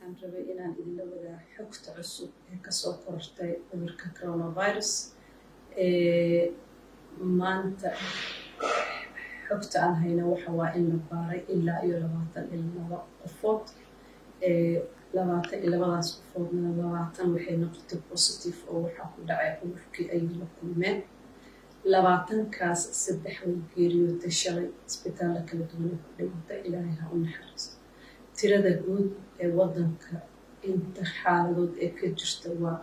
Waxaan rabay inaan idinla wadaago xogta cusub ee kasoo korortay cudurka coronavirus. Maanta xogta aan hayno waxa waa in la baaray ilaa iyo 22 qofood. 22-daas qofoodna 20 waxay noqotay positive, oo waxaa ku dhacay cudurkii ayay la kulmeen. 20-kaas saddex way geeriyootay shalay, isbitaalla kala duwan ay ku dhimatay. Ilaahay ha u naxariisto. Tirada guud ee wadanka inta xaaladood ee ka jirta waa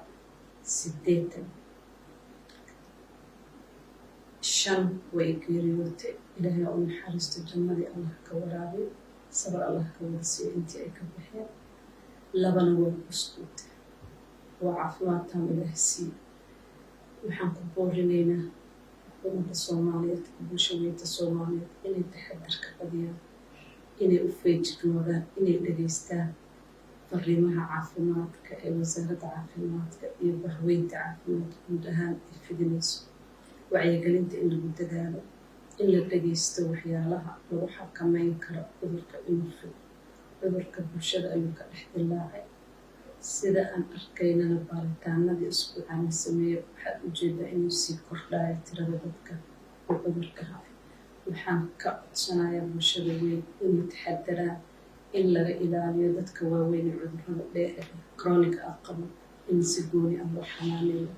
80. Shan way geeriyootay, Ilaahay ha u naxariisto, jannadii Allah ka waraabiyo, sabar Allah ka wada siiyo intii ay ka baxeen. Labana waa buskuutay, waa caafimaad taam Ilaahay siiyo. Waxaan ku boorinaynaa ummadda Soomaaliyeed, bulshaweynta Soomaaliyeed, inay taxadarka badiyaan, inay u feejignoodaan, inay dhegaystaan fariimaha caafimaadka ee Wasaaradda Caafimaadka iyo bahweynta caafimaadka guud ahaan ay fidinayso. Wacyigelinta in lagu dadaalo, in la dhagaysto waxyaalaha lagu xakameyn karo cudurka inuu fido. Cudurka bulshada ayuu ka dhex dilaacay sida aan arkaynana. Baaritaanadii isbuucan la sameeyey waxaad ujeedaa inuu sii kordhayo tirada dadka uu cudurka hayo. Waxaan ka codsanayaa bulshada weyn inay taxadaraan, in laga ilaaliyo dadka waaweyn ee cudurrada dheer chronic ah qabo, in si gooni ah loo xanaaneeyo,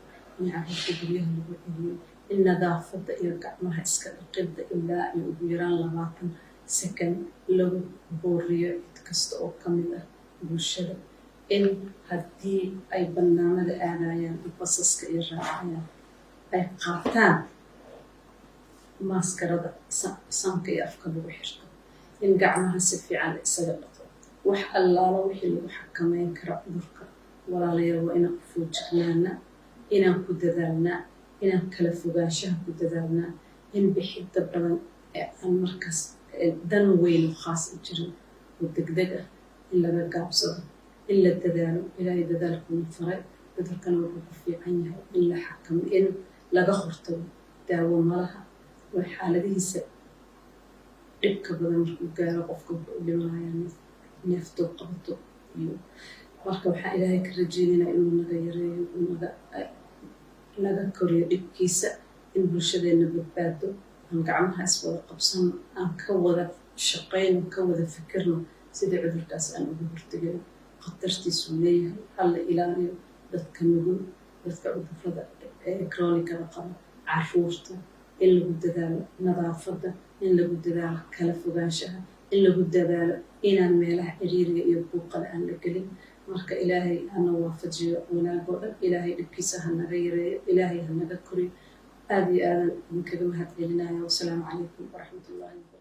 in carruurta guryaha lagu celiyo, in nadaafadda iyo gacmaha iska dhaqidda ilaa iyo ugu yaraan 20 second lagu booriyo cid kasta oo ka mid ah bulshada, in haddii ay bannaanada aadayaan, basaska iyo raacayaan, ay qaataan maaskarada sanka iyo afka lagu xirto, in gacmaha si fiican la isaga dhaqo. Wax allaala wixii lagu xakameyn kara cudurka, walaalayaal, waa inaan ku foojignaanaa, inaan ku dadaalnaa, inaan kala fogaanshaha ku dadaalnaa, in bixidda badan ee aan markaas dan weyn oo khaas u jirin oo degdeg ah in laga gaabsado, in la dadaalo. Ilaahay dadaalkuuna faray. Cudurkana wuxuu ku fiican yahay in la xakamo, in laga hortago. Daawo malaha oo xaaladihiisa dhibka badan markuu gaaro, qofka wuxuu u dhimanayaa neeftoo qabato. Iyo marka waxaan Ilaahay ka rajeynaynaa inuu naga yareeyo, naga koriyo dhibkiisa, in bulshadeenna badbaado. Aan gacmaha iswada qabsano, aan ka wada shaqayno, ka wada fikirno sidii cudurkaas aan uga hortegino. Khatartiisuu leeyahay. Hala ilaaliyo dadka nugul, dadka cudurrada chronicada qaba, caruurta, in lagu dadaalo nadaafadda, in lagu dadaalo kala fogaanshaha, in lagu dadaalo inaan meelaha ciriiriga iyo buuqale aan la gelin. Marka Ilaahay hana waafajiyo wanaagoo dhan. Ilaahay dhibkiisa ha naga yareeyo, Ilaahay ha naga koriyo. Aada iyo aadan idinkaga mahad celinaya. Wasalaamu calaykum waraxmatullahi wabarakatu.